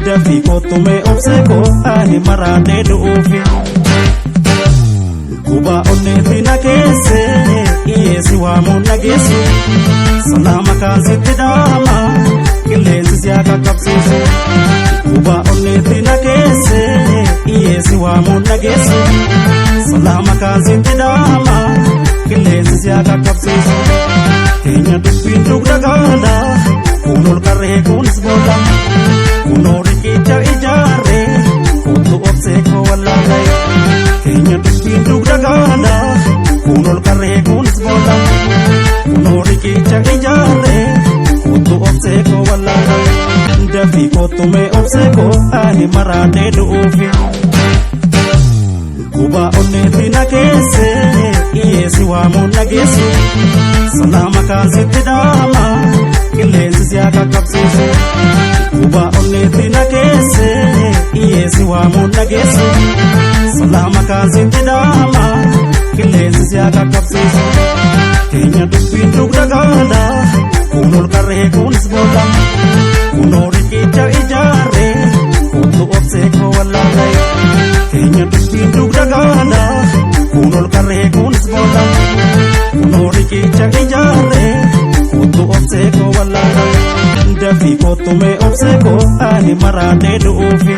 Dafii kottu mee obsee koo ani maraadhee du'uufi. Gubaa onneetti na keesse dhiyyeessi waamuun dhageessu. Salaama kaasitti dhaama qilleensi si haa qaqqabsiisu. Gubaa onneetti na keesse dhiyyeessi waamuun dhageessu. Salaama kaasitti dhaama qilleensi si haa qaqqabsiisu. Keenya dubbiin dugda gaala kun ol qarree kunis boolla. Kunoo riqicha ijaarree kottu obsee koo wallaallee. Keenya dubbiin dugda gaala kun ol qarree kunis boolla. Kunoo riqicha ijaarree kottu obsee koo wallaallee. Dafii kottu mee obsee koo ani maraadhee du'uufi. Gubaa onneetti na keesse dhiyyeessi waamuun dhageessu. Salaama kaasitti dhaama qilleensi si haa qaqqabsiisu. Gubaa onneetti na keesse dhiyyeessi waamuun dhageessu. Salaama kaasitti dhaama qilleensi si haa qaqqabsiisu. Keenya dubbiin dugda gaala kun ol qarree kunis boolla. Kunoo riqicha ijaarree kottu obsee koo wallaallee. Keenya dubbiin dugda gaala kun ol qarree kunis boolla. Kunoo riqicha ijaarree kottu obsee koo wallaallee. Dafii kottu mee obsee koo ani maraadhee du'uufi.